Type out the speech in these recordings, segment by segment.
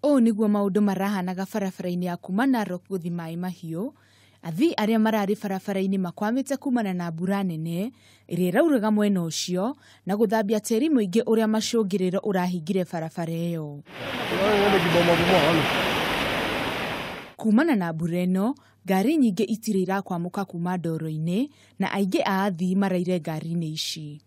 Ũũ nĩguo maũndũ marahanaga barabara-inĩ ya kuma Narok gũthiĩ Maĩ Mahiũ. Athii arĩa mararĩ barabara-inĩ makwamĩte kumana na mbura nene ĩrĩa ĩrauraga mwena ũcio na gũthambia tĩri mũingĩ ũrĩa macũngĩrĩro ũrahingire barabara ĩyo. Kumana na mbura ĩno, ngari nyingĩ itirĩ irakwamũka kuma ndoro-inĩ na aingĩ a athii maraire ngari-inĩ ici.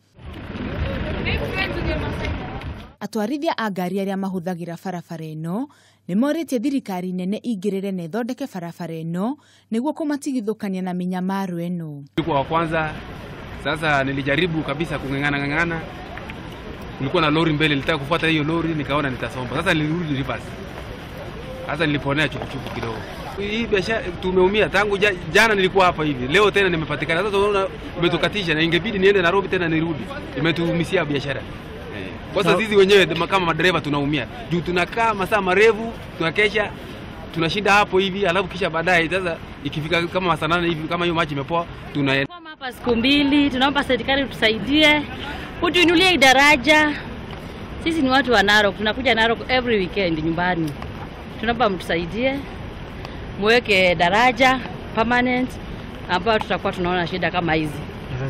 Atwarithia a ngari arĩa mahũthagĩra barabara ĩno nĩ morĩtie thirikari nene ingĩrĩre na ĩthondeke barabara ĩno nĩguo kũmatigithũkania na mĩnyamaro ĩno. Kwa kwanza sasa nilijaribu kabisa kung'ang'ana ng'ang'ana, kulikuwa na lori mbele, nilitaka kufuata hiyo lori nikaona nitasomba. Sasa nilirudi reverse. Sasa niliponea chukuchuku kidogo. Hii biashara tumeumia tangu jana, nilikuwa hapa hivi, leo tena nimepatikana. Sasa unaona umetukatisha, na ingebidi niende Nairobi tena nirudi, imetuumisia biashara. Kwa sasa sisi wenyewe kama madereva tunaumia juu tunakaa masaa marefu, tunakesha, tunashinda hapo hivi, alafu kisha baadaye sasa ikifika kama masaa 8 hivi, kama hiyo maji imepoa, tunaenda hapa siku mbili. Tunaomba serikali tusaidie kutuinulia daraja. Sisi ni watu wa Narok, tunakuja Narok every weekend nyumbani. Tunaomba mtusaidie muweke daraja permanent ambayo tutakuwa tunaona shida kama hizi.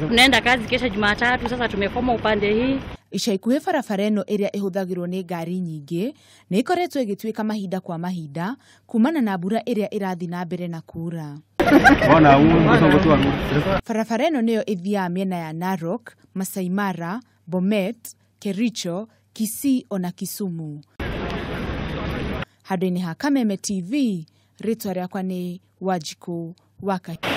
Tunaenda kazi kesha Jumatatu, sasa tumekoma upande hii. Ica ikuhĩ barabara ĩno ĩrĩa ĩhũthagĩrwo nĩ ngari nyingĩ nĩ ĩkoretwo ĩgĩtuĩka mahinda kwa mahinda kumana na mbura ĩrĩa ĩrathiĩ na mbere na kuura. Barabara ĩno nĩyo ĩthiaga mĩena ya Narok, Masai Mara, Bomet, Kericho, Kisii ona Kisumu. Handũ-inĩ ha Kameme TV, rĩtwa rĩakwa nĩ Wanjikũ Wakaki.